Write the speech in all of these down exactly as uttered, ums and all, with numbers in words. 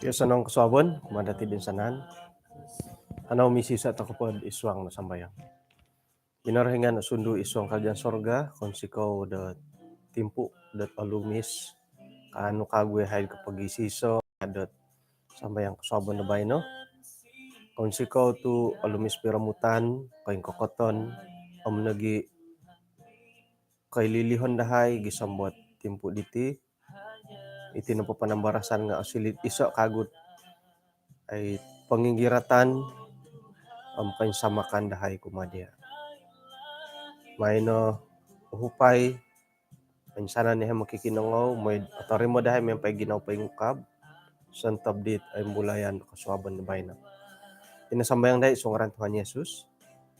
Kio, sanang kosuabon kumaa dati toinsanan. Anau misisa toko pod isuang no sambayang. Kinorohingan sundu isuang kerajaan sorga, konsikou do timpu dot olumis kaanu kagu yahai kopogisiso dot sambayang kosuabon do baino. Konsikou tu olumis piromutan, koingkokoton om nogi koililihon dahai gisom dot timpu diti. Iti nopo panambarasan nga osiliu iso kagu dot ai ponginggiratan om koinsamakan dahai kumaa dia. Maino uhupai insanan yahai mokikinongou, moi otorimo dahai miampai ginawo poingukab sontob dit ai mulayan kosuabon do baino. Iti no sambayang dahai isuang ngaran Tuhan Yesus.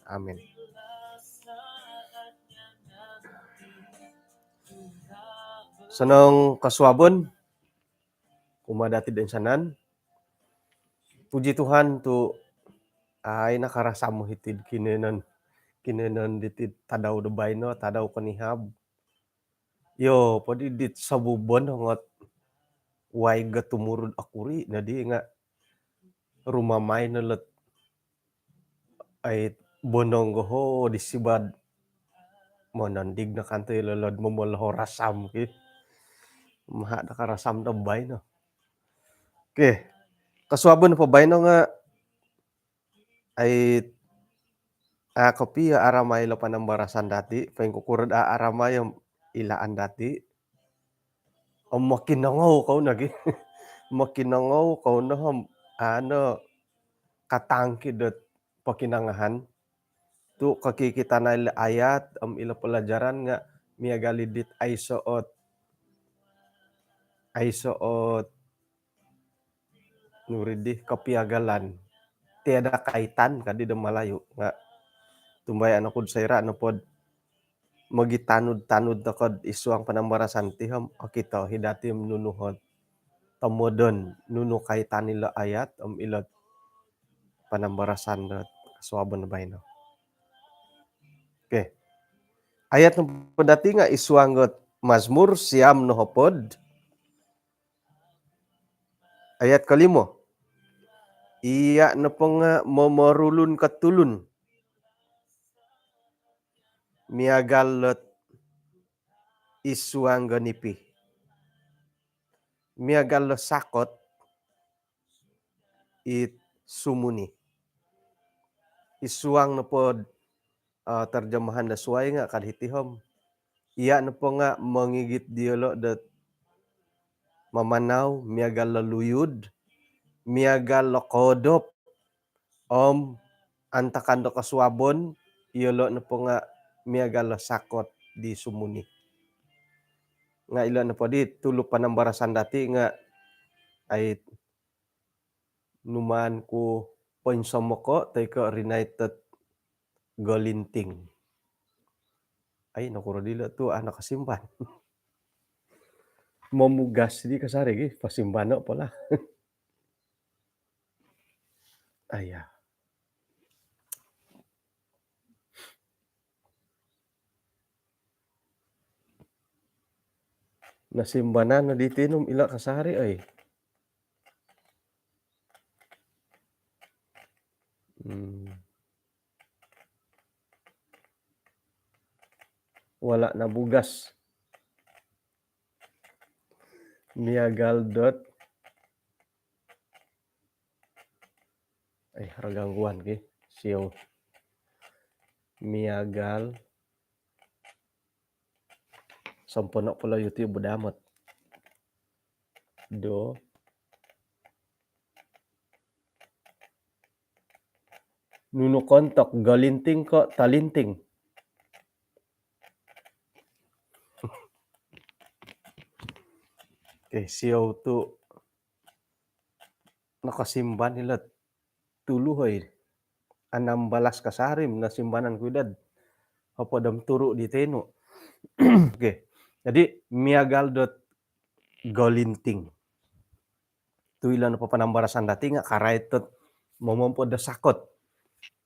Amin. Sanang kosuabon kumaa dati toinsanan. Puji Tuhan tu ai nakarasam hiti kinoiyonon, kinoiyonon diti tadau do baino, tadau konihab. Yo, podi dit sabubon ngot waig tumurud okuri nodi nga rumamai no lot ai bonong goho di sibad monondig no kanto ilo lot momoloho rasam ki. Maha do karasam do baino. Okey. Kosuabon po baino nga ai a kopio aramai lo panambarasan dati, poingkukuro do aramai om ilaan dati. Om mokinongou kou nogi. Mokinongou kou no om ano katangki dot pokinongohan. Tu kokikito no ilo ayat om ilo pelajaran nga miagal i dit aiso ot, aiso ot nuridi kopiagalan. Tiada kaitan kadi do Malayu nga tumbayaan oku do soira nopo do mogitanud-tanud toko do isuang panambarasan ti om okito i dati om nunu ot tomodon, nunu kaitan ilo ayat om ilo panambarasan do kosuabon baino. Okey. Ayat nopo dati nga isuang dot Mazmur siam nohopod, ayat kolimo. Iya nopo nga momorulun ko tulun miagal dot isuang do nipi, miagal do sakot id sumuni. Isuang nopo do terjemahan do suai nga kad hiti om, iya nopo nga mongigit diolo dot mamanau miagal do luyud, miagal do kodop om antakan do kosuabon, iyolo nopo nga miagal do sakot di sumuni. Nga ilo nopo di tulu panambarasan dati nga ai numaan ku poinsomoko toi ko rinaid dot golinting. Ai nokuro dilo tu anak kasimpan. Momugas di kasari gi, pasimbano pola. Aya. Nasimbanan no di tinum ilo kasari oi. Hmm. Wala nabugas. Miagal dot eh, haro gangguan ki. Siou. Miagal sompono polo YouTube budamot. Do. Nunu kontok, galinting ko talinting? Okey, siou tu nakasimban ilo tulu hoi. Anam balas kasari nasimbanan ku id hopod om turu di tinu. Okey. Jadi miagal dot galinting. Tu ilo nopo panambarasan dati nga karait dot momompod do sakot.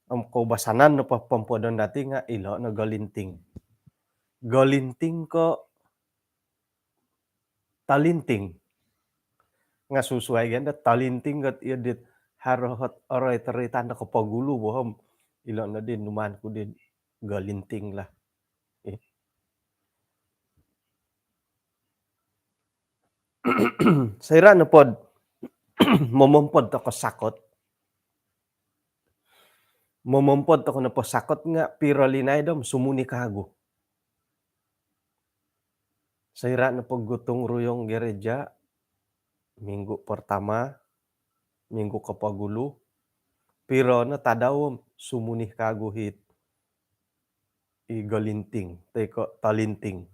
Om koubasanan nopo pompodon dati nga ilo no galinting. Galinting ko talinting? Nga susuai gia do talinting kat iyo dit haro ot oroi teritan do kopogulu bohom. Ilo no di numan ku di galinting lah. Eh. Soira nopod momompod toko sakot. Momompod toko nopo sakot nga piro linaid om sumuni kagu. Soira nopo gotong royong gereja, minggu pertama, minggu kopogulu, piro no tadau om sumuni kagu hit i galinting, toi ko talinting.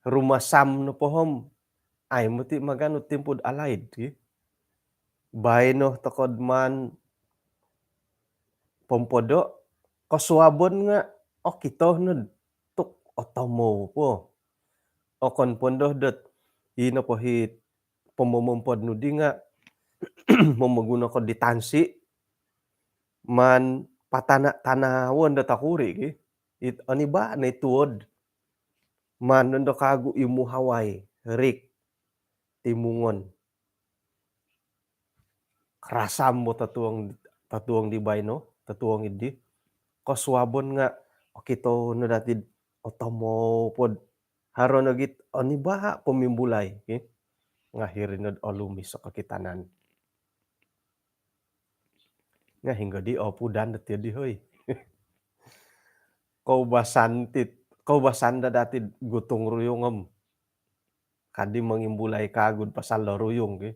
Rumasam nopo om, ai moti maganu timpu'd alaid, ki. Baino tokod maan pompodo, kosuabon nga okito nod tu otomou po. Okon pondo dot, ino po hit pomomompod nu di nga momoguno ko di tansi, maan patana-tanawon do tokuri, ki. It oni ba nai tuod. Maan nondo kagu imuhawai, rik, timungon. Karasam bo totuong, totuong di baino, totuong idi. Kosuabon nga okito no dati otomou pod. Haro no git oni ba pomimbulai, ki. Nga hiri nod olumis o kokitanan. Nga hinggo di opudan dati di, hoi. Koubasan tit, koubasan da dati gotong royong om. Kadi mongimbulai kagu pasal do royong, ki.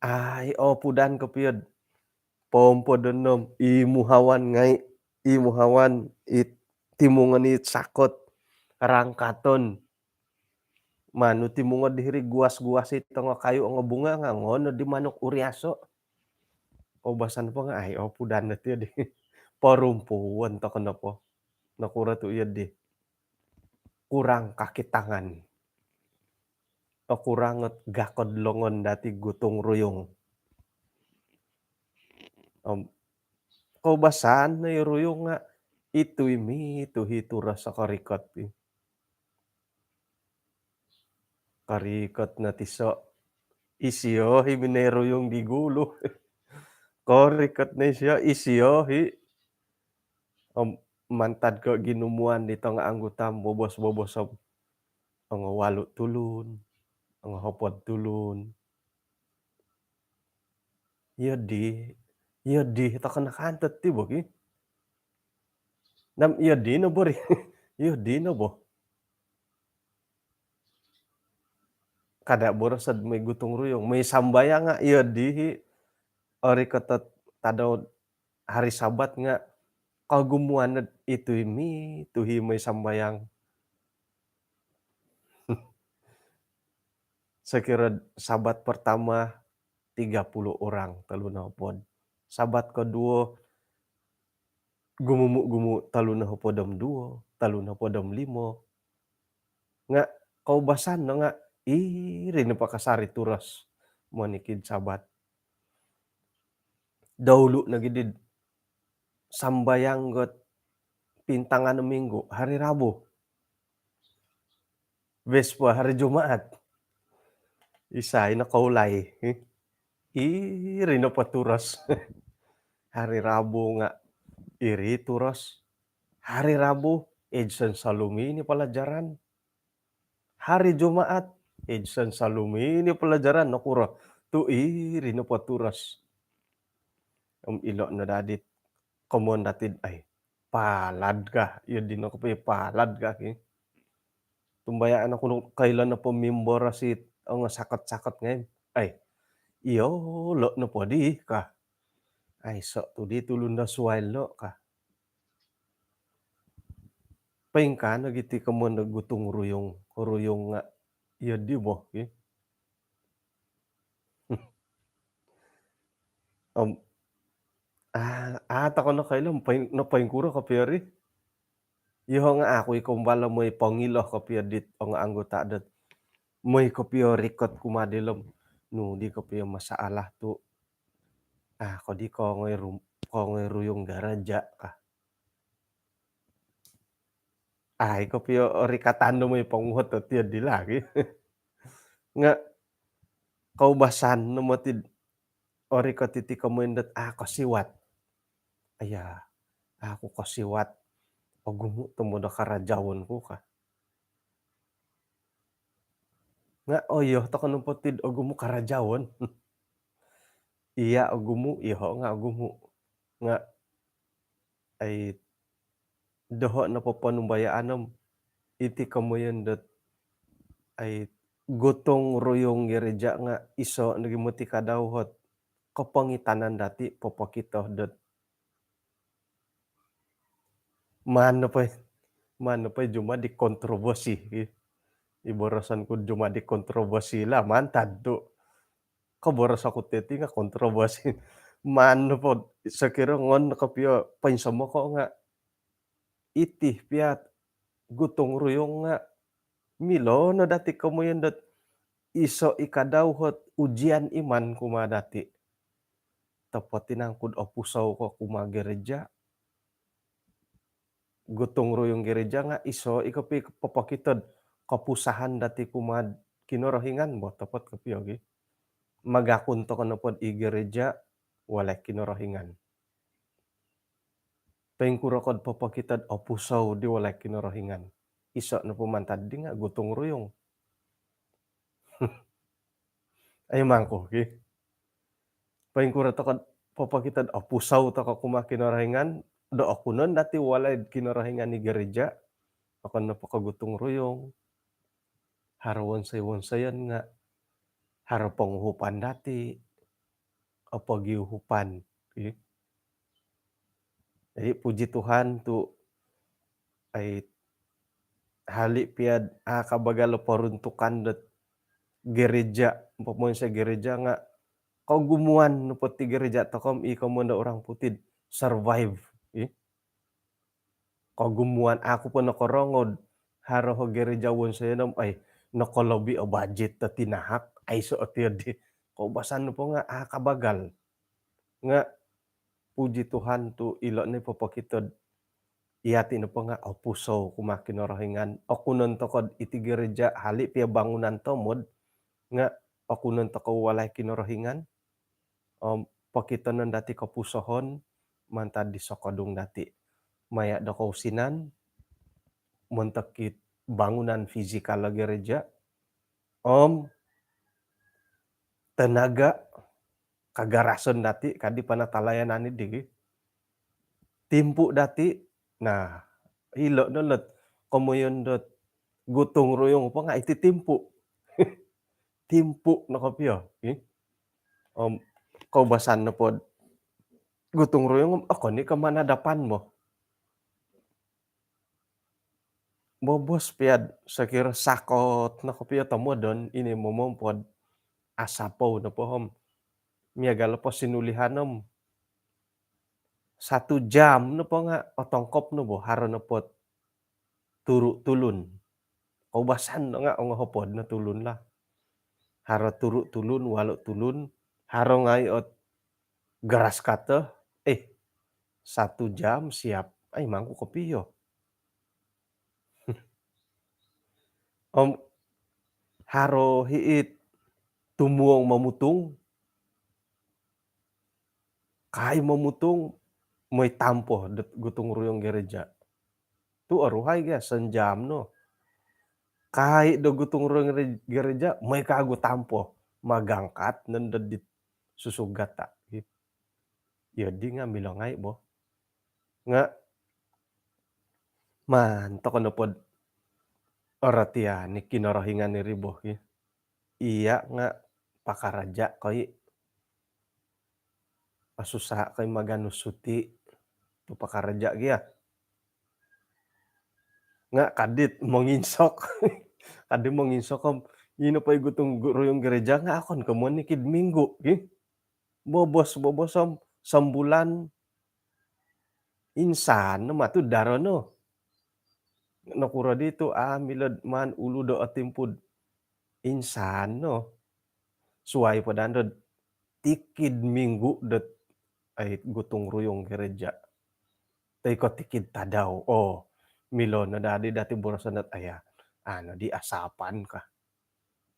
Ai opudan kopio. Pompodon om imuhawan ngai, imuhawan it timungon it sakot, rangkaton. Maan nu timungon di hiri guas-guas it ongo kayu, ongo bunga nga ngono di manuk uriaso. Koubasan po nga ai opudan dati di. Porumpuan toko nopo. Nokuro tu iyo di. Kurang kaki tangan. Okurang ot gakod longon dati gotong royong. Om, koubasan nai royong nga itu imi, itu hi turas o korikot. Korikot no tiso. Isio hi minai royong di gulu. Korikot no isio, isio hi. Om, mantad ko ginumuan di tongo anggota bobos-bobos om. Ongo walu tulun, ongo hopod tulun. Iyo di, iyo di, toko nakantot ti bo, ki. Nam iyo di no bo ri. Iyo di no bo. Kada boroso do moi gotong royong, moi sambayang nga iyo di hi. Ori kotot tadau hari Sabat nga kogumuan nod itu imi, itu hi moi sambayang. Sokiro Sabat pertama tiga puluh orang, tolu nohopod. Sabat koduo gumu-gumu, tolu nohopod om duo, tolu nohopod om limo. Nga koubasan no nga iri no pakasari turos monikid Sabat. Daulu nogi di sambayang got pintangan minggu, hari Rabu. Vesper hari Jumaat. Isai no koulai. Iri no po turos. Hari Rabu nga iri turos. Hari Rabu, id sonsolumon i pelajaran. Hari Jumaat, id sonsolumon i pelajaran, nokuro tu iri no po turos. Om ilo no dadi komoyon dati, ai, palad kah, iyo di no kopio palad kah, ki. Tumbayaan oku no koilo nopo mimboros it ongo sakot-sakot ngai. Ai, iyolo nopo di kah. Aiso tu di tulun do suai lo kah. Poingkaa nogi ti komoyon do gotong royong, royong nga iyo di bo, ki. Om, ah, ah, toko no koilo, nopoing-, nopoingkuro kopio ri. Iyoho nga aku i kombalo moi pongilo kopio dit ongo anggota dot. Moi kopio rikot kumaa dilo om. Nu di kopio masalah tu. Ah, ko di kongoi ru-, kongoi ruyung gereja kah. Ai kopio orikatan do moi ponguhot do tiyo di lagi. Nga' koubasan no moti do orikot iti komoyon dot a' kosiwat. Aya, a' ku kosiwat, ogumu' tomod o karajaon ku ka. Nga' oyo toko nopo ti do ogumu' karajaon. Iya ogumu', iyoho' nga' ogumu'. Nga' ai doho' nopo ponumbayaan om iti komoyon dot ai gotong royong gereja nga' iso' nogi moti kadau hot kopongitanan dati' popokito dot maan nopo i, maan nopo i jumadi kontroversi. I boroson ku jumadi kontroversi lah, mantad tu' koboros oku teti nga' kontroversi. Maan nopo sokiro ngon kopio poinsomoko' nga' iti pia gotong royong nga' milo no dati' komoyon dot iso' i kadau hot ujian iman kumaa dati'. Topot i nangku'd opusou ko kumaa gereja, gotong royong gereja nga' iso' i kopi popokito do kopusahan dati' kumaa Kinorohingan bo, topot kopio gi. Magakun toko nopo do i gereja walai Kinorohingan. Poingkuro ko'd popokito do opusou di walai Kinorohingan. Iso' nopo mantad di nga' gotong royong. Ai mangku ki. Poingkuro toko do popokito do opusou toko kumaa Kinorohingan, do okunon dati' walai Kinorohingan i gereja, okon nopo ko gotong royong. Haro wonsoi-wonsoyon nga' haro ponguhupan dati', opogiuhupan. Jadi puji Tuhan tu' ai hali' pia'd a' kabagal o poruntukan dot gereja, umpamanya gereja nga' kogumuan nopo ti gereja toko om i komoyon do orang putih survive. Kogumuan, aku po nokorongou do haro o gereja wonsoyon om ai nokolobi o bajet do tinahak, aiso' o tiyo di. Koubasan nopo nga' a' kabagal. Nga' puji Tuhan tu' ilo' no i popokito do iyati' nopo nga' opusou kumaa Kinorohingan. Okunon toko do iti gereja hali' pia bangunan tomod nga' okunon toko walai Kinorohingan. Om pokitonon dati' kopusohon mantad di sokodung dati'. Maya' do kousinan montok it bangunan fizikal o gereja om tenaga kagarason dati' kadi panatalayanan i digi. Timpu dati', nah, ilo' no lot komoyon dot gotong royong po nga' iti timpu. Timpu no kopio. Om koubasan nopo do gotong royong om okon i' ko manadapan bo. Bobos pia'd sokiro sakot no kopio tomodon, ino i momompod asapou nopo om miagal nopo sinulihan om satu jam nopo nga' otongkop no bo, haro nopo turu' tulun. Koubasan no nga' ongohopod no tulun lah. Haro turu' tulun, walu' tulun, haro ngai' ot garas kato, eh, satu jam siap, ai mangku kopio. Om haro hiit tumuong momutung, kai momutung, moi tampo dot gotong royong gereja. Tu' oruhai gia, sanjam no. Kai do gotong royong re-, gereja, moi kagu tampo, magangkat nondo dit susugat ta. Iyo di nga' milo ngai' bo. Nga' maan toko nopo do orotian i Kinorohingan iri bo, ki. Iya nga' pakaraja' koi, osusa' koi maganu suti tu pakaraja' gia. Nga' kadit monginsok. Kadit monginsok om ino po i gotong royong gereja nga' okon ko monikid minggu, ki. Bobos-bobos om sambulan insan no matu daro no. Nokuro di tu' a' milo'd maan ulu do otimpu'd insan no. Suwai po daa ndo'd tikid minggu dot ai gotong royong gereja. Toi ko tikid tadau. Oo, Milo no dadi dati boroson dot aya, ano di asapan ka.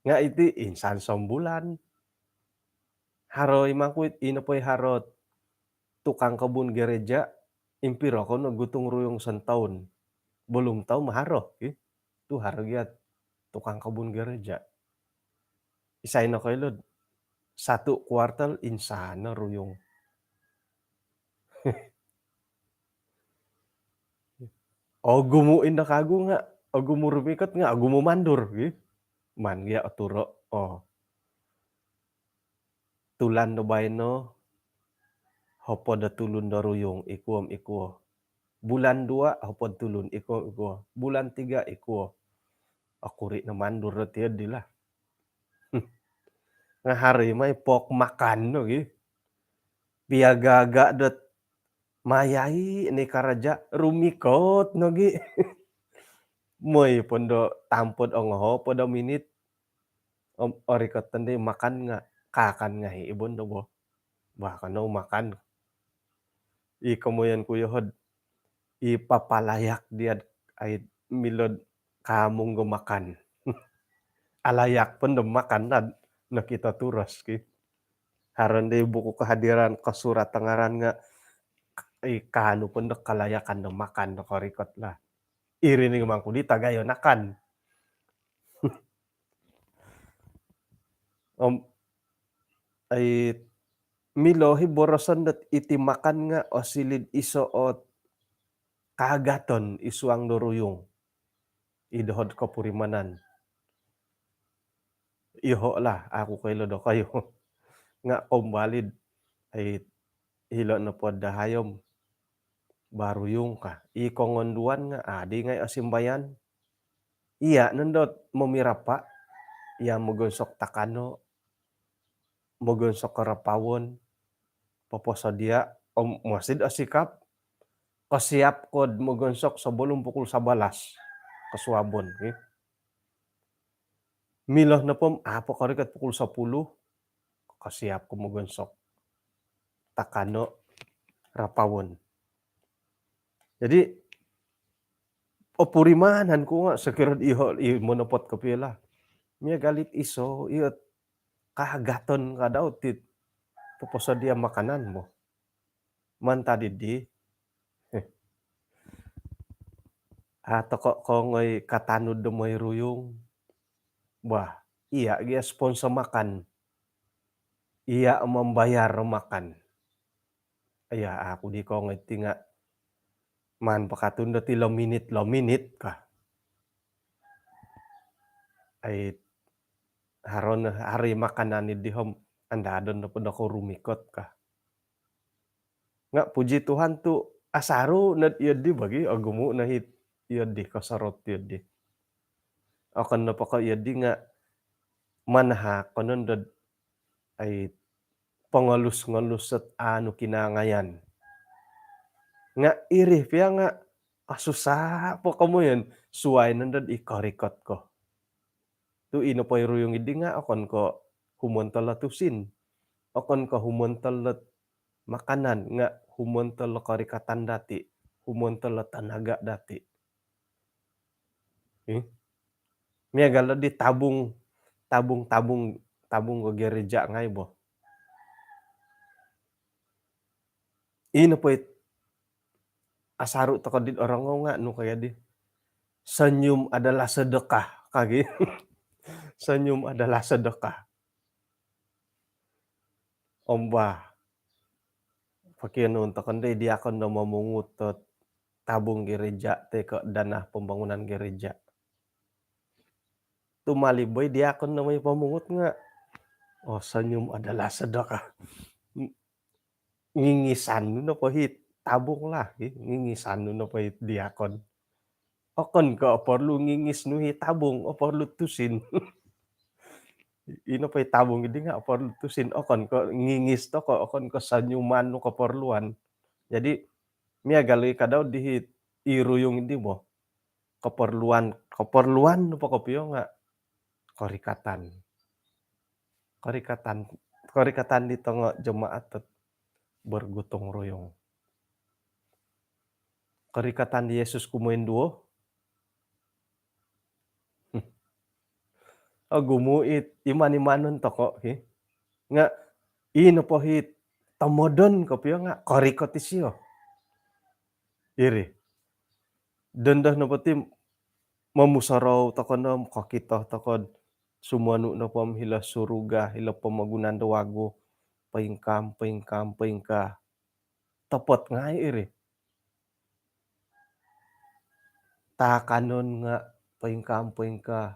Nga iti insan sombulan. Haro i mangkuit, ino po i harot tukang kebun gereja, impiro kono gutung ruyung santaun. Belum tau maharo, ki. Tu haro giat tukang kebun gereja. Isai no koilod, satu kuartal insan no ruyung. Ogumu indo kagu nga, ogumu rumikot nga, ogumu mandur, ki. Man gia oturo, oh. Tulan do baino, hopod do tulun do ruyung, ikuo om ikuo. Bulan dua, hopod tulun, ikuo om ikuo. Bulan tiga, ikuo. Okuri no mandur do tiyo di lah. Nga hari mai pok makan no gi. Piagaga dot mayai ni karaja, rumikot no gi. Moi pondo tampod ongoho podo minit. Om, orikot tondi makan nga, kakan ngai ibon do bo. Bah, kono makan. I komoyon ku yohod, i papalayak diad ai milod kamung go makan. Alayak pondo makan dad, no kito turos ki. Haron di buku kehadiran kosurat tangaran nga, i kanu pondo kalayakan do makan do korikot lah. Iri ni mangku di tagayo nakan. Om, ai, milo hi boroson dot iti makan nga osilid iso ot kaagaton id suang do ruyung. I dohod kopurimanan. Iyoho lah, aku koilo dokoyu. Nga kombalid, ai, hilo nopo dahai om baruyung ka. I kongonduan nga adi ngai osimbayan. Iya nondo momirapa, iya mogonsok takano, mogonsok korapawon, poposodia, om, mositi osikap, kosiap kod mogonsok sebelum pukul sebelas kosuabon, ki. Milo nopo om apo korikot pukul sepuluh, kosiap ko mogonsok takano, rapawon. Jadi, opurimanan ku nga sokiro iho i monopot kopio lah. Miagal it iso, iyo kaagaton kadau tit poposodia makanan bo. Mantad didi, ah, toko kongoi katanud do moi ruyung. Bah, iya gia sponsor makan. Iya mambayar makan. Iya, aku di kongoi ti nga man pakatun do ti lo minit, lo minit ka. Ai, haron hari makanan di hom, andadon do podo ko rumikot ka. Nga puji Tuhan tu asaru nod iyo di bagi, ogumu no hit iyo di, kosorot iyo di. Okon nopo ko iyo di nga manahak kono dod ai pongolus-ngolus sot anu kinangayan. Nga iri pia nga kasusa po komoyon suai nondod i korikot ko. Tu ino po i ruyung idi nga okon ko humontol lo tusin. Okon ko humontol lo makanan nga humontol lo korikatan dati, humontol lo tanaga dati. Ih. Miagal lo di tabung, tabung, tabung, tabung ko gereja ngai bo. Ino po it asaru toko dit orongou nga nu kaya di. Senyum adalah sedekah kagi. Senyum adalah sedekah. Om bah, pakianu toko ndi diakon do momungut do tabung gereja toi ko dana pembangunan gereja. Tumali boi diakon do moi pomungut nga, oh, senyum adalah sedekah. Ngingisan nu nopo hit tabung lah, ngingisan nu nopo hit diakon. Okon ko oporlu ngingis nu hit tabung, oporlu tusin. Ino po hit tabung idi nga oporlu tusin, okon ko ngingis toko, okon ko senyuman nu koporluan. Jadi miagal i kadau di hit i ruyung idi bo. Koporluan, koporluan nopo kopio nga korikatan. Korikatan, korikatan di tongo jemaat dot bergotong royong. Korikatan di Yesus kumoinduo, Ogumu' it iman-imanon toko' ki. Nga' i nopo hit tomodon kopio nga' korikot isio. Iri. Dondo nopo ti momusorou toko' no, kokito toko' sumonu' nopo hilo suruga, hilo pomogunan do wagu, poingkaa, poingkaa, poingkaa. Topot ngai' iri. Taakanon nga' poingkaa, poingkaa.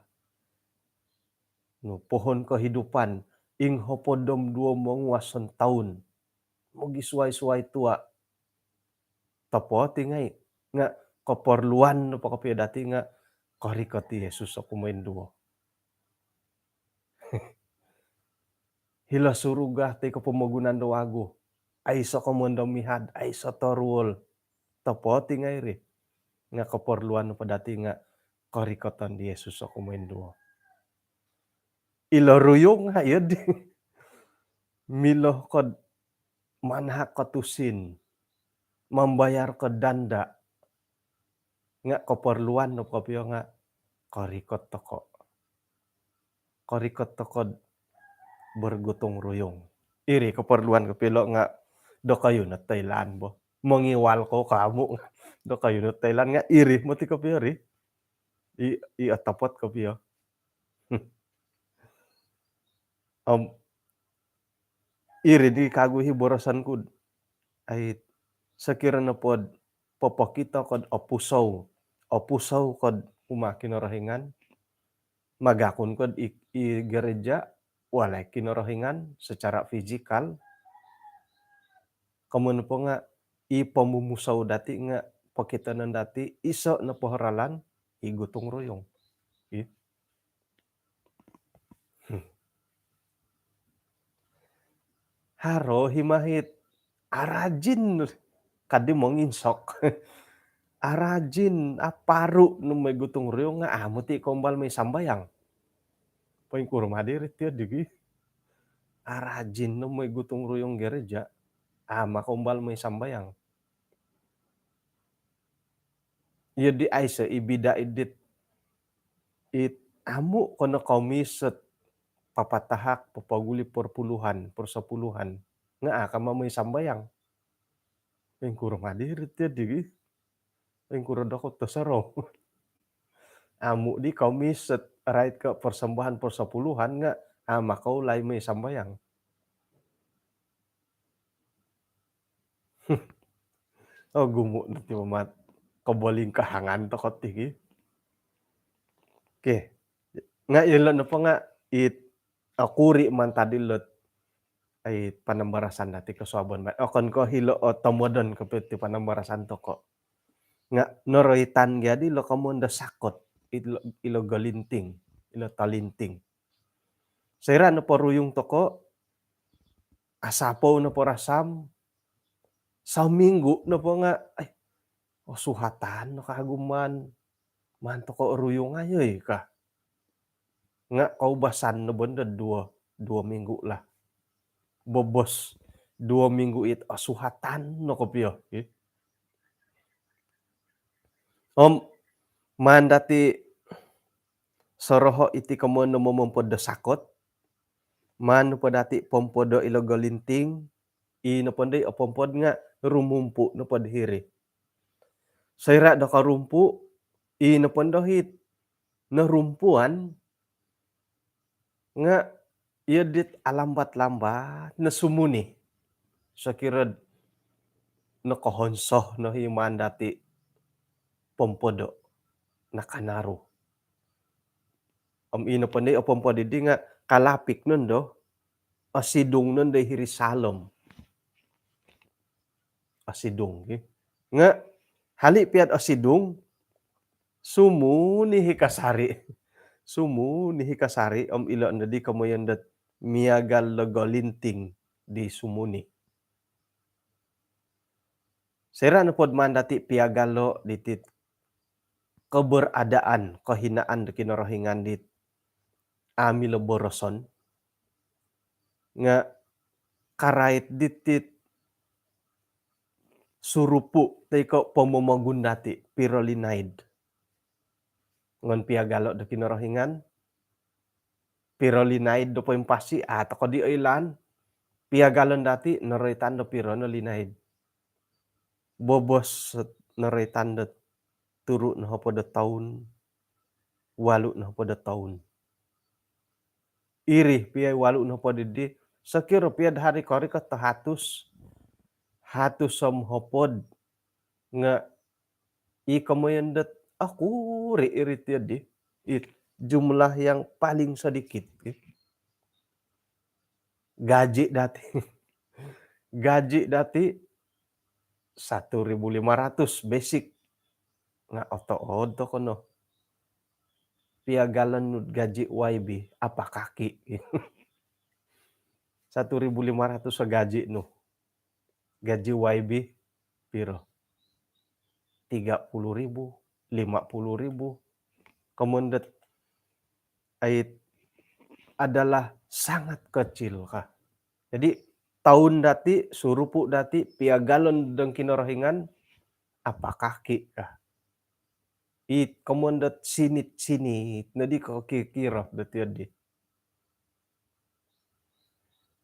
Nu, pohon kehidupan, ing hopod om duo monguason toun. Mogisuai-suai tua'. Topot i ngai'. Nga' koporluan nopo kopio dati' nga' korikot i Yesus o kumoinduo. Hilo suruga toi ko pomogunan do wagu. Aiso' komoyon do mihad, aiso' toruol. Topot i ngai' ri. Nga' koporluan nopo dati' nga' korikoton di Yesus o kumoinduo. Ilo ruyung nga' iyo di. Milo kod manahak ko tusin, mambayar ko danda, nga' koporluan nopo kopio nga' korikot toko'. Korikot toko'd bergotong royong. Iri koporluan kopio ilo' nga' dokoyu no toilaan bo. Mongiwal ko kamu nga' dokoyu no toilaan nga' iri moti kopio ri. I, i otopot kopio. Om iri di kagu hi boroson kud. Ai, sokiro nopod popokito kod opusou, opusou kod kumaa Kinorohingan, magakun kod i, i gereja, walai Kinorohingan secara fizikal, komoyon nopo nga' i pomumusou dati' nga' pokitonon dati' iso' nopo ralan i gotong royong. I. Hmm. Haro hi mahit arajin kadi monginsok. Arajin, aparu' no moi gotong royong nga' amu' ti kombal moi sambayang. Poingkuro madi ri tiyo digi. Arajin no moi gotong royong gereja, ama' kombal moi sambayang. Iyo di aiso' i bida' i dit, it amu' ko no komis ot papatahak, papaguli perpuluhan, persepuluhan. Nga' a' kama moi sambayang. Ingkuro madi ri tiyo digi. Ingkuro doko tosorou. Amu' di komis ot rait ko persembahan persepuluhan nga' ama' kou lai moi sambayang. Ogumu' no ti mamat kobolingkahangan toko' ti ki. Okey. Nga' ilo' nopo nga' it okuri' mantad ilot ai panambarasan dati' kosuabon mai. Okon ko' hilo' o tomodon kopio ti panambarasan toko'. Nga' noroitan gia di ilo komoyon do sakot, ilo, ilo golinting, ilo tolinting. Soira' nopo ruyung toko', asapou nopo rasam, saminggu' nopo nga', ai, osuhatan no kagu maan, maan toko' ruyung ai oi ka. Nga' koubasan no bo ndo duo, duo minggu' lah. Bobos, duo minggu' it osuhatan no kopio. Om maan dati' soroho' iti komoyon do momompod do sakot, maan nopo dati' pompodo' ilo golinting, i nopo ndo i opompod nga' rumumpu' nopo do hiri. Soira' do korumpu', i nopo ndo hit norumpuan nga' iyo dit alambat-lambat no sumuni. Sokiro'd nokohonso no hi maan dati' pompodo', nakanaru. Om ino po ndi opompod iddi nga' kalapik nondo, osidung nondo hiri salom. Osidung ki. Nga' hali' piya'd osidung, sumuni hi kasari'. Sumuni hi kasari', om ilo' noddi komoyon dot miagal do golinting di sumuni. Soira' nopod maan dati' piagalo' diti't keberadaan, kohinaan do Kinorohingan dit amu' milo boroson, nga' karait diti't surupu' toi ko' pomomogun dati', piro linaid. Ngon piagalo' do Kinorohingan, piro linaid do poimpasi, a' toko di oilaan. Piagalon dati' noroitan do piro no linaid. Bobos noroitan do turu' nohopod o toun, walu' nohopod o toun. Iri pia i walu' nohopod iddi, sokiro pia do haro korikot do hatus, hatus om hopod nga' i komoyon dot, ah, kuri' iri tiyo di. It jumlah yang paling sedikit. Gaji dati'. Gaji dati' satu ribu lima ratus basic. Nga' otood toko no. Piagalon nu'd gaji Y B, apa kaki? Satu ribu lima ratus o gaji nu. Gaji Y B piro? Tiga puluh ribu, lima puluh ribu. Komoyon dot, ai, adalah sangat kecil ka. Jadi, toun dati', surupu' dati', piagalon dong Kinorohingan, apa kaki ka. It komoyon dot sinit-sinit noddi ko kiro-kiro dot iyo di.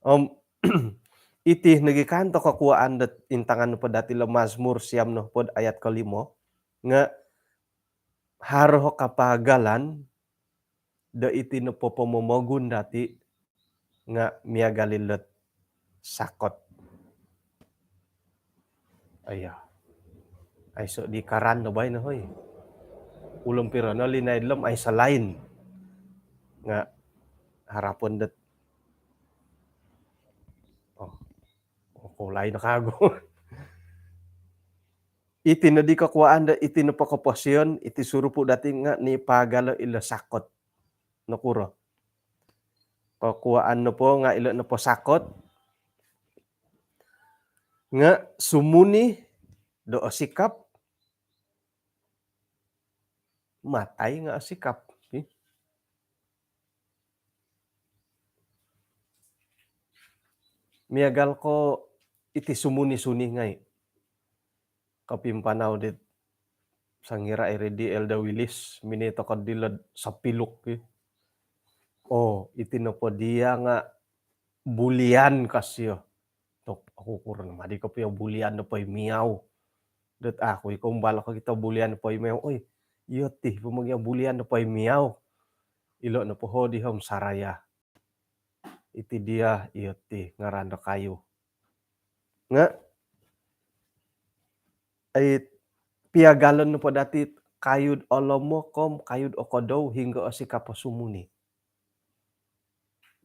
Om iti nogi kan toko kokuwaan dot intangan nopo dati' lo Mazmur siam nohopod ayat kolimo, nga' haro kapaagalan do iti nopo pomomogun dati' nga' miagal ilot sakot. Aiya. Aiso' di karan no baino, hoi. Ulun piro no linaid lom aiso lain. Nga' harapon dot, oh, oh, ko lain kagu. Iti noddi kokuwaan do iti nopo koposion, iti surupu' dati' nga' nipaagalo ilo sakot. Nokuro? Kokuwaan nopo nga' ilo nopo sakot nga' sumuni do osikap, matai nga' osikap. Ih. Miagal ko iti sumuni-suni ngai'. Kopimpanau dit sangira iri di Elder Willis, minoi toko' dilo'd sapiluk ki. Oh, iti nopo diya nga' bulian ka sio. Tok, aku kuro no madi kopio bulian do poimiau. Dot aku iko umbal ko kito bulian do poimiau. Oi, iyo ti pomogia bulian do poimiau. Ilo nopo hodi om saraya. Iti diya iyo ti ngaran do kayu. Nga' ai piagalon nopo dati' kayu'd olomok om kayu'd okodou hinggo osikap o sumuni.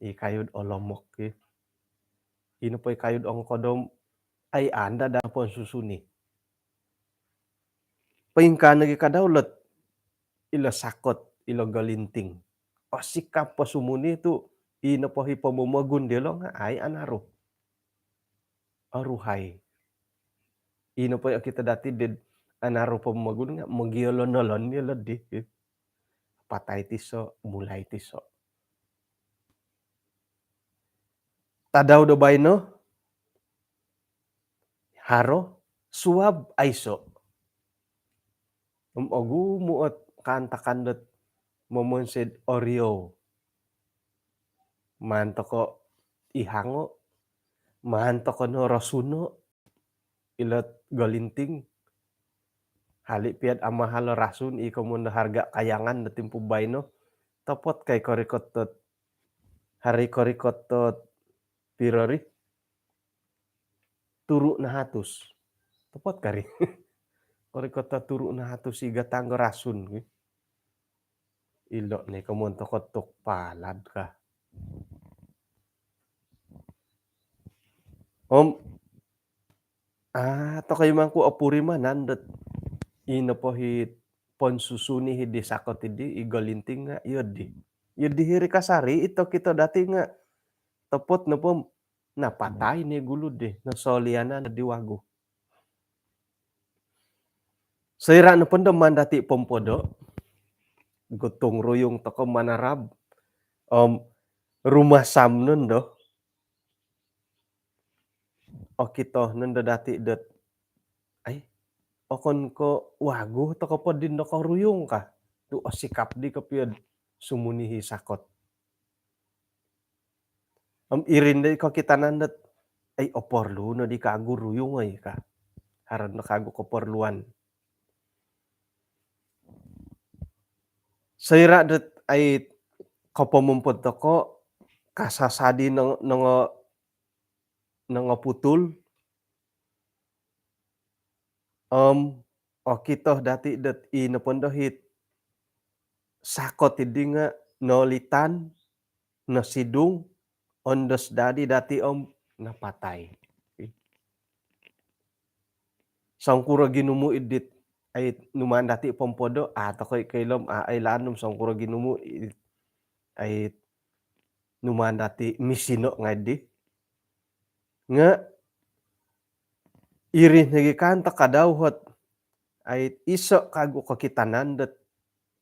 I kayu'd olomok ki. Ino po i kayu'd ongkodou ai anda daa ponsusuni. Poingkaa nogi kadau lot ilo sakot, ilo golinting. Osikap o sumuni tu' ino po i pomomogun diyolo' nga' ai anaru. Oruhai. Ino po i okito dati' did anaru pomomogun nga' mogiolon-olon iyolo' di. Patai tiso', mulai tiso'. Tadau do baino, haro, suab aiso'. Om ogumu' ot kaantakan dot momonsoi'd oriou. Maan toko' ihango', maan toko' no rosuno', ilot golinting. Hali' piya'd amahal o rasun, i komoyon do harga kayangan do timpu baino. Topot kai korikot dot, hari korikot dot piro ri? Turu' nahatus. Topot kari. Korikot dot turu' nahatus i gatang do rasun ki. Ilo' ni komoyon toko' tuk palad ka. Om a' toko' i mangku opurimanan dot ino po hi ponsusuni hi di sakot iddi, i golinting nga' iyo di. Iyo di hiri kasari, ito kito dati' nga' topot nopo napatai ni gulu di, nosolianan di wagu. Soira' nopo ndo maan dati' pompodo', gotong-royong toko' manarab, om rumasam nondo, okito nondo dati' dot, ai, okon ko' wagu toko' po di nokoruyung ka, tu' osikap di kopio'd sumuni hi sakot. Om iri no di kokitanan dot, ai, oporlu no di kagu ruyung, ai, ka. Haro no kagu koporluan. Soira dot, ai, kopomompod toko, kasasadi nong-, nongo-, nongoputul, om okito dati dot i nopo ndo hit sakot iddi nga nolitan, nosidung, ondos dadi dati om napatai. Songkuro ginumu id dit, ai, numaan dati pompodo, a, tokoi koilo om, a, ai, lanum songkuro ginumu id, ai, numaan dati misino ngai di. Nga iri nogi kan tokadau hot, ai, iso kagu kokitanan dot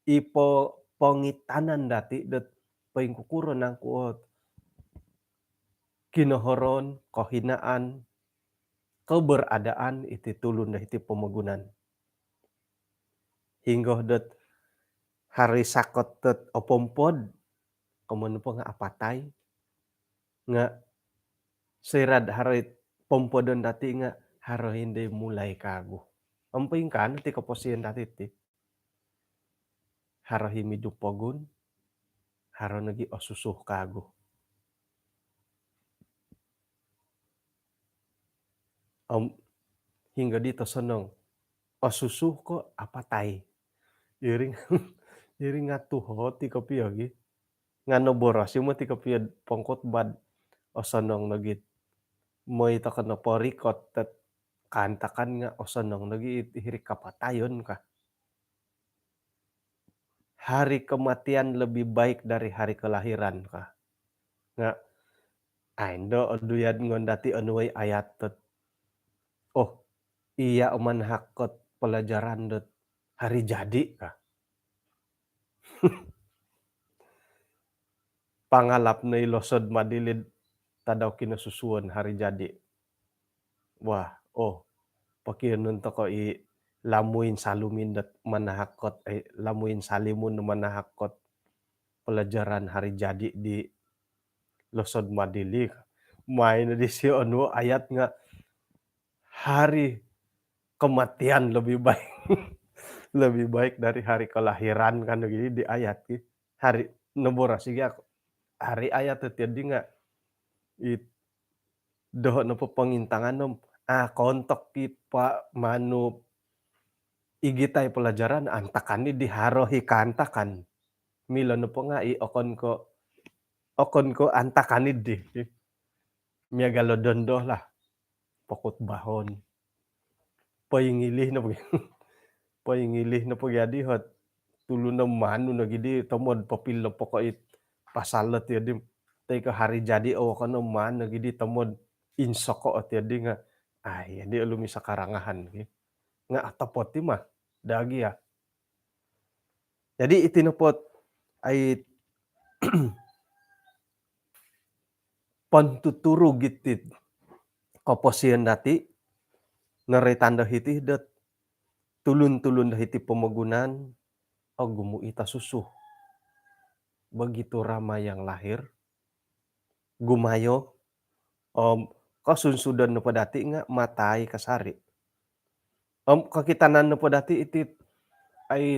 i po-, pongitanan dati dot poingkukuro nangku ot kinohoron, kohinaan, keberadaan iti tulun do hiti pomogunan. Hinggo dot haro i sakot dot opompod, komoyon nopo nga apatai, nga soira do haro i pompodon dati nga haro i ndo mulai kagu. Om poingkaa no ti koposion dati ti. Haro i midu pogun, haro nogi osusu kagu. Om hinggo di tosonong, osusu ko apatai? Iri nga, iri nga tuhot i kopio gi. Nga noboros i moti kopio pongkhotbah, osonong nogi. Moi toko nopo rikot dot kaantakan nga osonong nogi it hiri kapatayon ka. Hari kematian lebih baik dari hari kelahiran ka. Nga, ai, ndo oduyan ngon dati onuai ayat dot, oh, iya o manahak ot pelajaran dot hari jadi ka. Pangalap no i losod madilid tadau kinosusuon hari jadi. Wah, oh, pokionuon toko i Lamuin Salumin dot manahak ot, eh, Lamuin Salimun manahak ot pelajaran hari jadi di losod madili. Main di si onuo ayat nga hari kematian lebih baik, lebih baik dari hari kelahiran kan, gini di ayat ki. Hari noboros i gi aku. Hari ayat tu tiadi nga it doho nopo pongintangan om, ah, kontok ki pa manu igitai pelajaran antakan i di haro i kaantakan. Milo nopo nga i okon ko, okon ko antakan i di. Miagal o dondo lah. Pokhotbahon. Poingilih nopo gi. Poingilih nopo gi adi hot. Tulun no manu nogi di tomod popilo poko it pasal lo tiadi. Toi ko hari jadi o kono manu nogi di tomod insoko o tiadi nga. Ai, adi olumis o karangahan gi. Nga otopot i mah. Dagi ya. Jadi iti nopo ot, ai, pontuturu giti koposion dati, noroitan do hiti dot tulun-tulun do hiti pomogunan, ogumu i tosusu. Begitu ramai yang lahir, gumayo, om kosunsudon nopo dati nga matai kasari. Om kokitanan nopo dati iti, ai,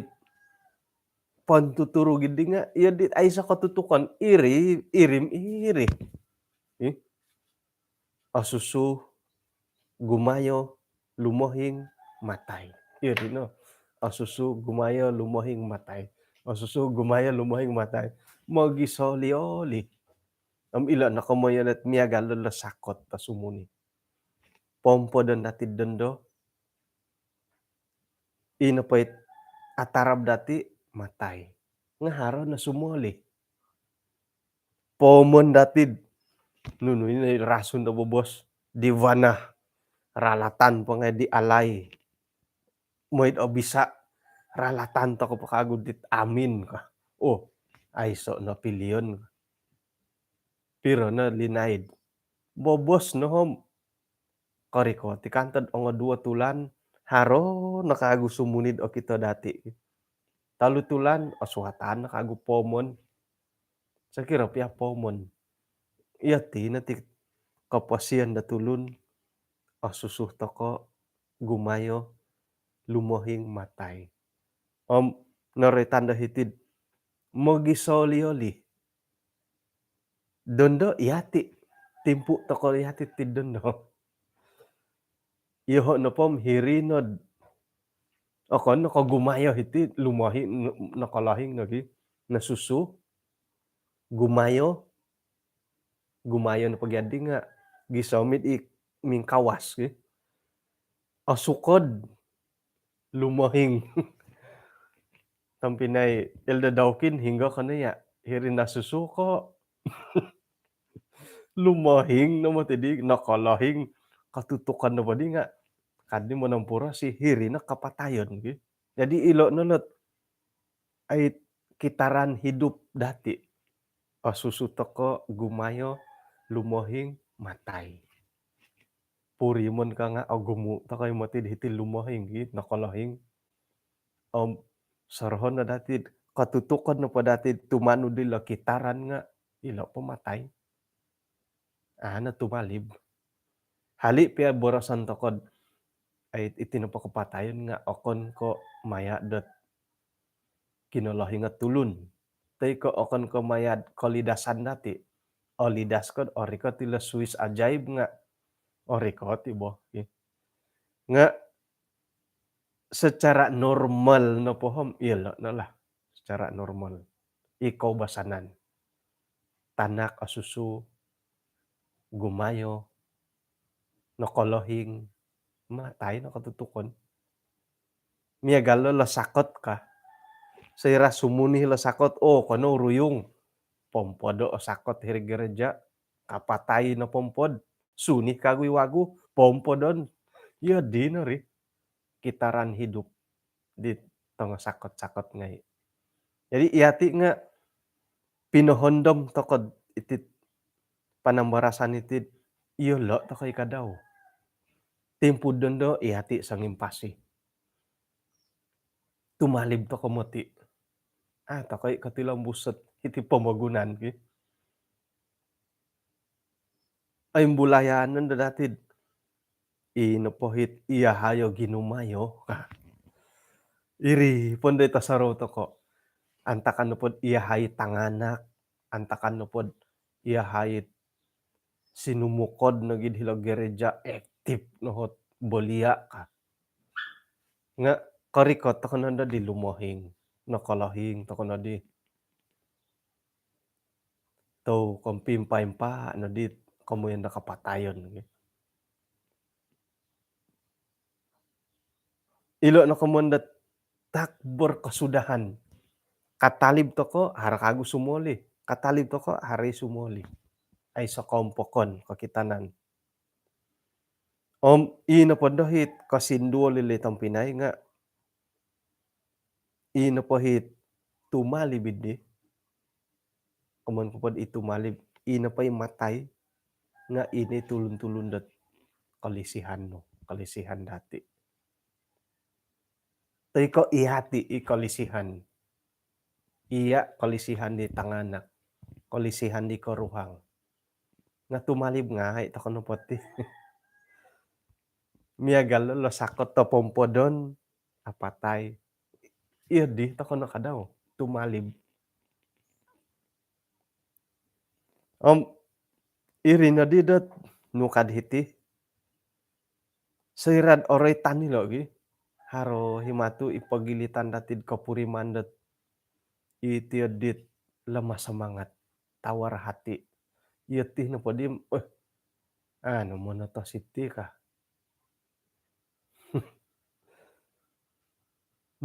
pontuturu gidi nga, iya di, aiso kotutukon, iri, iri om iri. Ih. Osusu, gumayo, lumohing, matai. Iri no. Osusu, gumayo, lumohing, matai. Osusu, gumayo, lumohing, matai. Mogisoli-oli. Om ilo no komoyon dot miagal do sakot do sumuni. Pompodon dati dondo. Ino po it atarab dati matai. Nga haro no sumoli. Pomon dati, nunu ino rasun do bobos di vanah, ralatan po ngai di alai. Moid obisa, ralatan toko po kagu dit amin ka. Oh, aiso no pilion. Piro no linaid? Bobos no om. Korikot i kantod ongo duo tulan, haro no kagu sumuni do okito dati. Tolu tulan, osuatan no kagu pomon. Sokiro pia pomon. Iyati no ti koposion do tulun, osusu toko, gumayo, lumohing, matai. Om noroitan do hiti'd mogisooli-oli. Dondo iyati, timpu toko iyati ti dondo. Iyoho nopo om hiri nod okon no ko gumayo hiti, lumohing, nokolohing nogi, nosusu, gumayo, gumayo nopo gia di nga gisom it i mingkawas ki. Osukod, lumohing. Tompinai Elder Daukin, hinggo kono ya, hiri nosusu ko lumohing no moti di, nokolohing, kotutukon nopo di nga kadi monompuro si hiri no kapatayon ki. Jadi ilo no lot ai kitaran hidup dati. Osusu toko, gumayo, lumohing, matai. Purimon ka nga ogumu toko i moti di hiti lumohing ki, nokolohing. Om sorohon no dati, kotutukon nopo dati tumanud dilo kitaran nga ilo po matai. Ana tumalib. Hali pia boroson tokod ai iti nopo kapatayon nga okon ko maya dot kinolohingot tulun. Toi ko okon ko maya kolidasan dati. Olidas kod orikot ilo suis ajaib nga orikot i bo. Nga secara normal nopo om, ilo no lah. Secara normal. I koubasanan. Tanak osusu, gumayo, nokolohing, matai no kotutukon. Miagal lo losakot ka. Soira sumuni losakot, o kono ruyung. Pompodo osakot hiri gereja. Kapatai no pompod. Suni kagu i wagu, pompodon. Iyo dino ri. Kitaran hidup di tongo sakot-sakot ngai. Jadi iyati nga pinohondom tokod iti panambarasan iti, iyolo toko i kadau. Timpu dondo iyati songimpasi. Tumalib toko moti. Ah, toko i kotilombus iti pomogunan ki. Ai mbulayanon do dati. I nopo hit iyahai o ginumayo ka. Iri pon do i tosorou toko. Antakan nopod iyahai tanganak, antakan nopod iyahai sinumukod nogi hilo gereja, aktif nohot bolia ka. Nga korikot toko nondo di lumohing, nokolohing toko nodi. Tou kompimpa-impa no di komoyon do kapatayon. Ilo no komoyon do tak berkesudahan. Katalib toko haro kagu sumoli. Katalib toko haro sumoli. Ai sokompokon kokitanan. Om i nopo do hit kosinduol ilo tompinai nga i nopo hit tumalib idi. Komon kopod i tumalib, i nopo i matai nga i no tulun-tulun dot kolisihan no, kolisihan dati. Toi ko iyati i kolisihan. Iya kolisihan di tanganak, kolisihan di koruhang. Nga tumalib ngai toko nopo ti. Miagal lo losakot o pompodon, apatai. Iyo di toko no kadau, tumalib. Om iri nodi dot nukad hiti. Soira'd oroitan ilo gi, haro himatu i pogilitan dati'd kopuriman dot iti o dit lemah semangat, tawar hati. Iyo ti nopo di, eh, anu, monotos iti ka.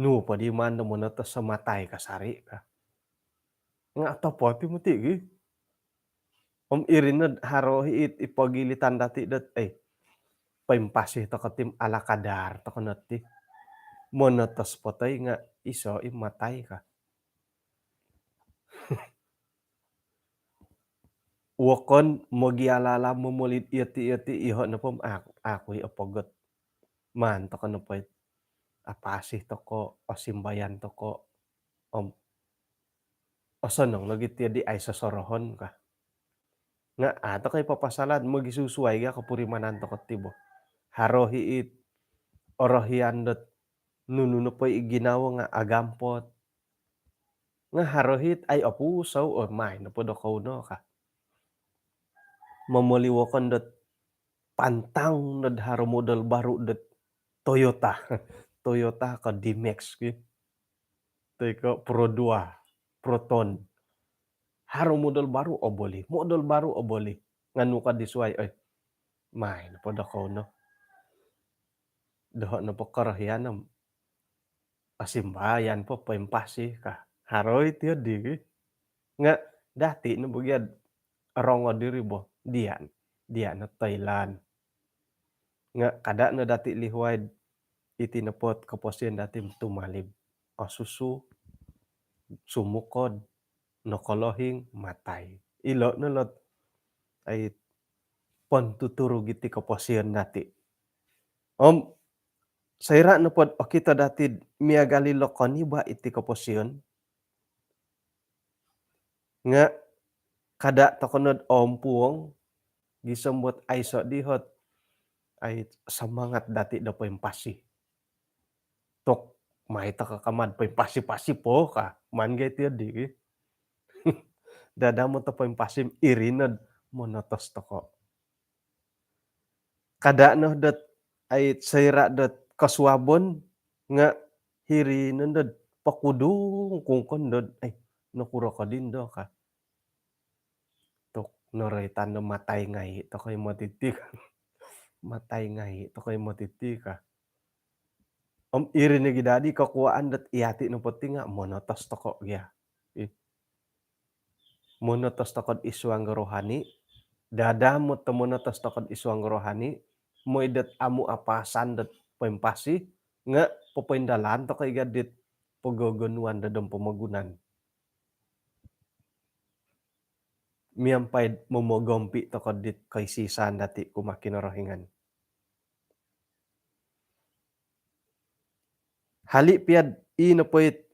Nu po di maan do monotos samatai kasari ka. Nga topot i moti gi. Om iri no haro hit i pogilitan dati dot, eh, poimpasi toko ti om ala kadar toko no ti. Monotos po toi nga iso i matai ka. Wokon mogiala-ala momolid iyoti-iyoti, iyoho nopo om aku, aku i opogot. Maan toko nopo it apasi toko, osimbayan toko, om osonong logi ti di ai sosorohon ka. Nga' a' toko' i papasalan, mogisusuai ga' kopurimanan toko' ti bo. Haro hi it orohian dot nunu nopo i ginawo nga' agampot. Nga' haro hi it ai opusou, o mai nopo do kou no ka. Momoli wokon dot pantang nod haro model baru dot Toyota. Toyota ko D-Max ki. Toi ko Pro dua, Proton. Haro model baru oboli, model baru oboli. Nga' nu ka di suai, oi. Mai nopo do kou no. Doho' nopo korohian om asimbayan po poimpasi ka. Haro i tiyo di ki. Nga' dati' no bo giad rongo diri bo. Diya', diya' no toilaan. Nga' kada' no dati' lihuai'd iti nopo't koposion dati' tumalib. Osusu, sumukod, nokolohing, matai. Ilo' no lo't ai pontuturug iti koposion dati'. Om soira' nopo'd okito dati'd miagal ilo' koniba' iti koposion, nga' kada' toko' nod ompuong gisom dot aiso' di hot ai semangat dati' do poimpasi. Tok, mai toko' ka mad poimpasi-pasi po ka. Maan gai tiyo di ki. Dadamot o poimpasi, iri nod monotos toko'. Kada' no dot ai soira' dot kosuabon nga' hiri no dot pokudung kungkon dot ai nokuro ko dindo ka. Tok, noroitan do matai ngai' toko' i moti ti ka. Matai ngai' toko' i moti ti ka. Om iri nogi dadi kokuaan dot iyati' nopo ti nga' monotos toko' gia. Ih. Monotos toko'd id suang do rohani, dadamot do monotos toko'd id suang do rohani, moi dot amu' apaasan dot poimpasi, nga' popoindalan toko' i gadit pogogonuan do dom pomogunan. Miampai'd momogompi' toko' dit koisisan dati' kumaa Kinorohingan. Hali' pia'd i nopo it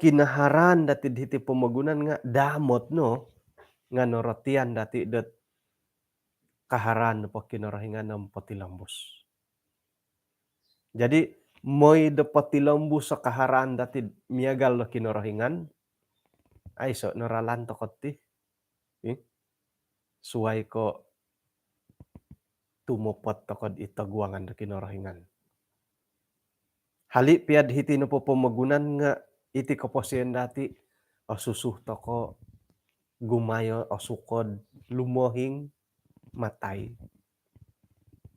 kinaharaan dati'd hiti pomogunan nga' damot no, nga' norotian dati' dot kaharaan nopo Kinorohingan om potilombus. Jadi, moi do potilombus o kaharaan dati'd miagal do Kinorohingan, aiso' no ralan toko' ti. Ih, suai ko' tumopot toko'd i toguangan do Kinorohingan. Hali' pia'd hiti nopo pomogunan nga' iti koposion dati', osusu toko', gumayo, osukod, lumohing, matai.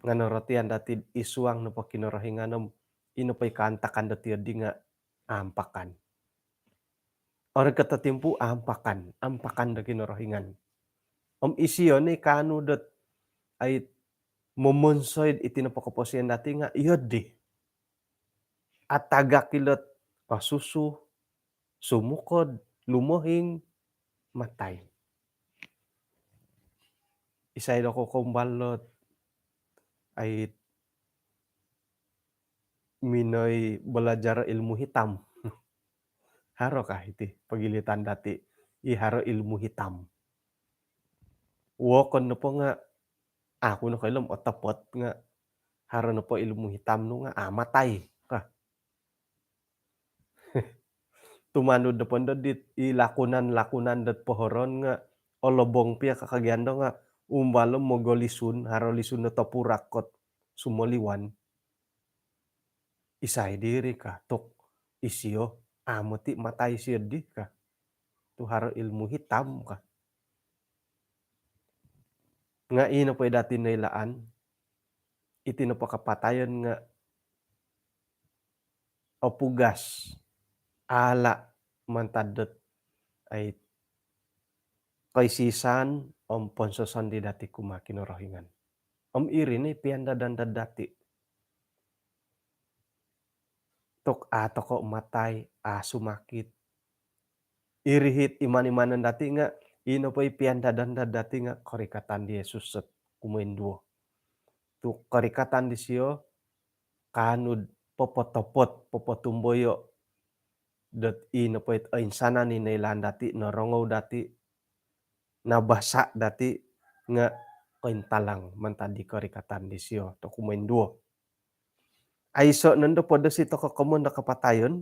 Nga' norotian dati'd id suang nopo Kinorohingan om i nopo i kaantakan do tiyo di nga' aampakan. Orikot o timpu aampakan, aampakan do Kinorohingan. Om isio ni kaanu dot ai momonsoi'd iti nopo koposion dati' nga' iyo di. Atagak ilo't osusu, sumukod, lumohing, matai. Isai do kokoumbal lo't ai minoi balajar ilmu hitam. Haro ka iti pogilitan dati' i haro ilmu hitam? Wokon nopo nga' aku nokoilo om otopot nga' haro nopo ilmu hitam nu nga' a' matai ka. Tumanud nopo ndo dit i lakunan-lakunan dot pohoroon nga' olobong pia ka kagian do nga' umbal om mogolisun, haro lisun do topurak kot sumoliwan. Isai diri ka, tok, isio, amo ti matai sio di ka. Tu haro ilmu hitam ka. Nga' ino po i dati noilaan, iti nopo kapatayon nga' opugas, ala' mantad dot ai koisisan om ponsosondii dati' kumaa Kinorohingan. Om iri ni piandadan dati'. Tok a' toko' matai, a' sumakit. Iri hit iman-imanon dati' nga' ino po i piandadan dati' nga' korikatan di Yesus sot kumoinduo. Tu korikatan disio kaanu'd popotopot, popotumboyo' dot ino po it oinsanan i noilaan dati', norongou dati', nabasa' dati' nga' kointalang mantad di korikatan disio do kumoinduo. Aiso' nondo podosi toko' komoyon do kapatayon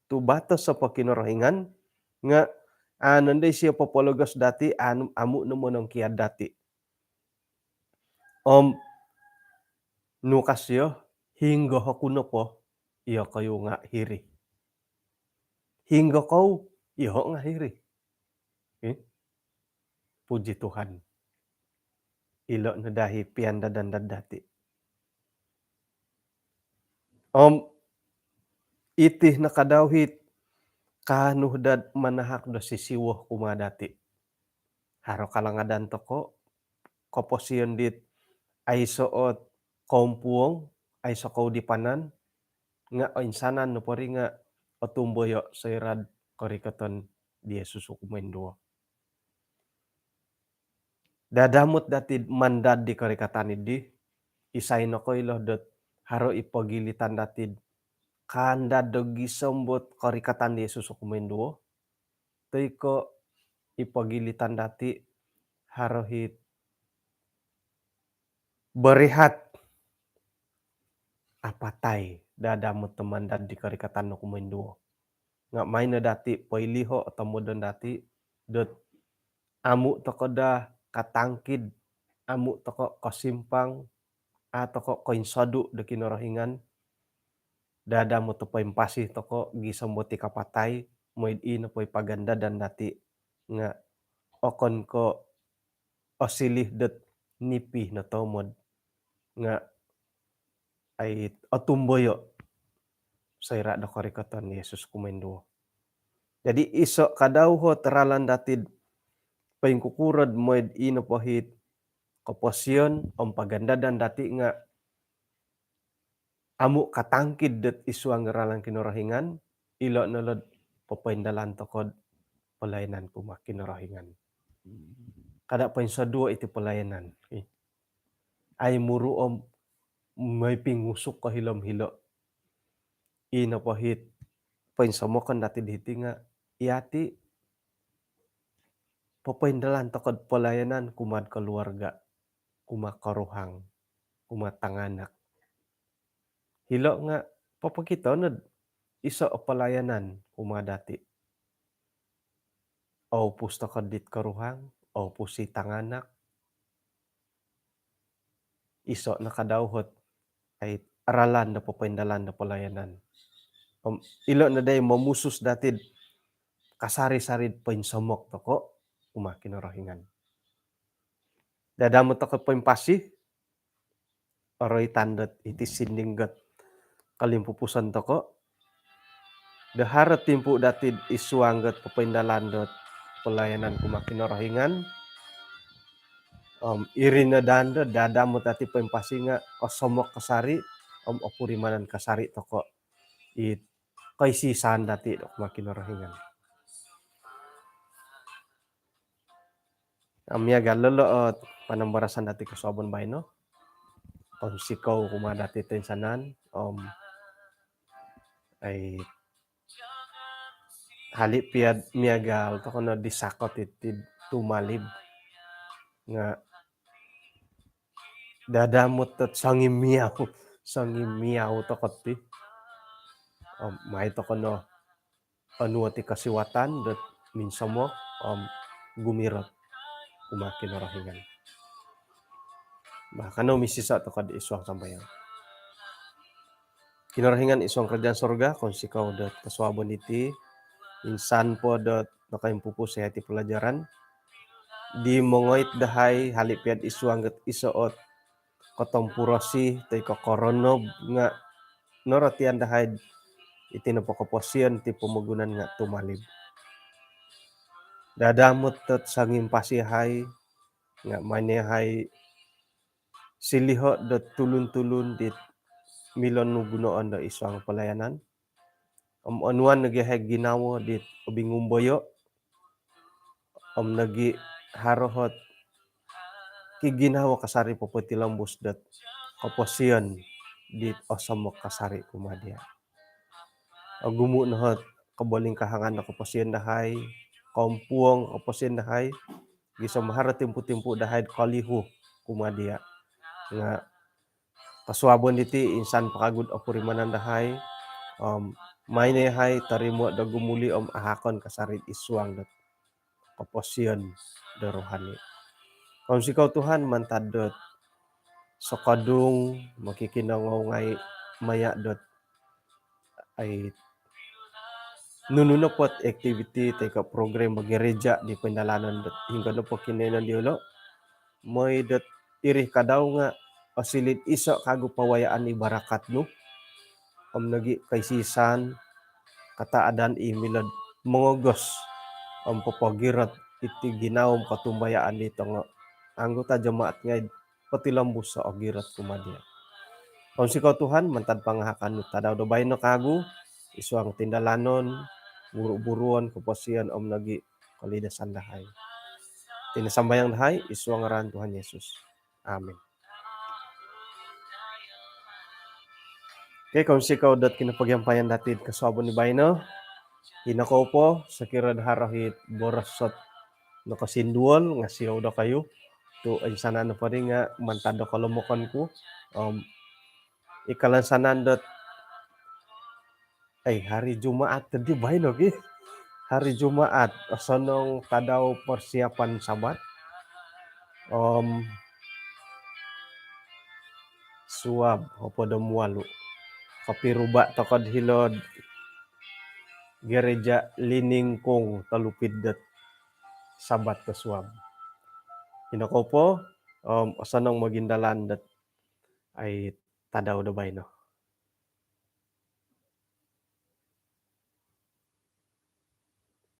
tu' batos o po Kinorohingan nga' a' nondo isio popologos dati', a' amu' no monongkiad dati'. Om nu ka sio, hinggo oku nopo, iyokoyu nga' hiri. Hinggo kou, iyoho' nga' hiri. Eh? Puji Tuhan. Ilo' no daa i piandadan dati'. Om iti no kadau i kaanu dot manahak do sisiwo kumaa dati'. Haro kalangadan toko', koposion dit aiso' ot koumpuong, aiso' koudipanan, nga' oinsanan nopo ri nga' otumboyo' soira'd korikoton di Yesus o kumoinduo. Dadamot dati'd mandad di korikatan iddi, isai nokoilo dot haro i pogilitan dati'd kaandad do gisom dot korikatan di Yesus o kumoinduo, toi ko' i pogilitan dati' haro i berehat apatai dadamot do mandad di korikatan o kumoinduo. Nga' maan no dati' poiliho' o tomodon dati' dot amu' toko' daa katangkid, amu' toko' kosimpang, a' toko' koinsodu' do Kinorohingan, dadamot o poimpasi toko' gisom dot i kapatai, moi'd i nopo i pagandadan dati' nga' okon ko' osiliu dot nipi no tomod nga' ai otumboyo' soira' do korikoton Yesus kumoinduo. Jadi iso' kadau ot ralan dati'd poingkukuro'd moi'd i nopo it koposion om pagandadan dati' nga' amu' katangkid dot id suang ralan Kinorohingan, ilo' no lo'd popoindalan toko'd palayanan kumaa Kinorohingan. Kada' poinsoduo' iti palayanan. Ai muru' om moi pingusuk ko hilo om hilo'. I nopo it poinsomokon dati'd hiti nga' iyati' popoindalan toko'd palayanan kumaa'd koluarga', kumaa' koruhang, kumaa' tanganak. Hilo' nga' popokito nod iso' o palayanan kumaa dati'. Oupus toko' dit koruhang, oupus i tanganak, iso' no kadau ot ai ralan do popoindalan do palayanan. Om ilo' no dai momusus dati'd kasari-sari'd poinsomok toko' kumaa Kinorohingan. Dadamot toko' poimpasi, oroitan dot iti sinding dot kolimpupuson toko'. Do haro timpu' dati'd id suang dot popoindalan dot palayanan kumaa Kinorohingan. Om iri no daa dot dadamot dati' poimpasi nga' osomok kasari', om opurimanan kasari' toko' it koisi-isaan dati' do kumaa Kinorohingan. Om miagal lo' ot panambarasan dati' kosuabon baino. Om sikou kumaa dati' toinsanan, om ai hali' pia'd miagal toko' no di sakot iti'd tumalib nga' dadamot dot songimiau, songimiau toko' ti. Om mai toko' no onuo' ti kosiwatan dot minsomok om gumirot kumaa Kinorohingan. Bah, kanou misiso' toko'd id suang sambayang. Kinorohingan id suang karajaan surga, kounsikou dot kosuabon iti, insan po dot nakaimpupus iti palajaran di mongoit dahai hali' pia'd id suang dot iso' ot kotompurosi toi ko' koronob nga' norotian dahai'd iti nopo koposion ti pomogunan nga' tumalib. Dadamot dot songimpasi yahai nga' mai no yahai siliho' dot tulun-tulun dit milo nu gunoon do id suang palayanan. Om onuan nogi' yahai ginawo dit obingumboyo', om nogi' haro ot kiginawo kasari' popotilombus dot koposion dit osomok kasari' kumaa diya'. Ogumu' no ot kobolingkahangan do koposion dahai, koompuong koposion dahai, gisom haro timpu-timpu dahai kolihu kumaa dia. Nga kosuabon diti insan po kagu do opurimanan dahai om maai no yahai torimo do gumuli om ahakon kasari id suang dot koposion do rohani. Kounsikou Tuhan mantad dot sokodung mokikinongou ngai maya dot ai nunu nopo ot aktiviti toi ko program do gereja di poindalanon dot hinggo nopo kinoiyonon diolo, mooi dot iri kadau nga osiliu iso kagu pawayaan i barakat nu om nogi koisisan kataadan i milo do mongogos om popogirot iti ginawo om kotumbayaan di tongo anggota jemaat ngai potilombus o ogirot kumaa dia. Kounsikou Tuhan mantad pangahakan nu tadau do baino kagu id suang tindalanon, buru-buruon, koposion om nogi kolidasan dahai. Iti no sambayang dahai id suang ngaran Tuhan Yesus. Amin. Okey, kounsikou dot kinopogiampayan dati id kosuabon di baino. Ino kou po, sokiro do haro it boros ot nokosinduol nga siou dokoyu tu oinsanan nopo ri nga mantad do kolomokon ku om i kalansanan dot ai hari Jumaat tadi baino gi. Hari Jumaat, osonong tadau persiapan Sabat om suab hopod om walu. Kopiruba toko do hilo'd gereja Liningkung Telupid dot Sabat do suab. Ino kou po om osonong mogindalan dot ai tadau do baino.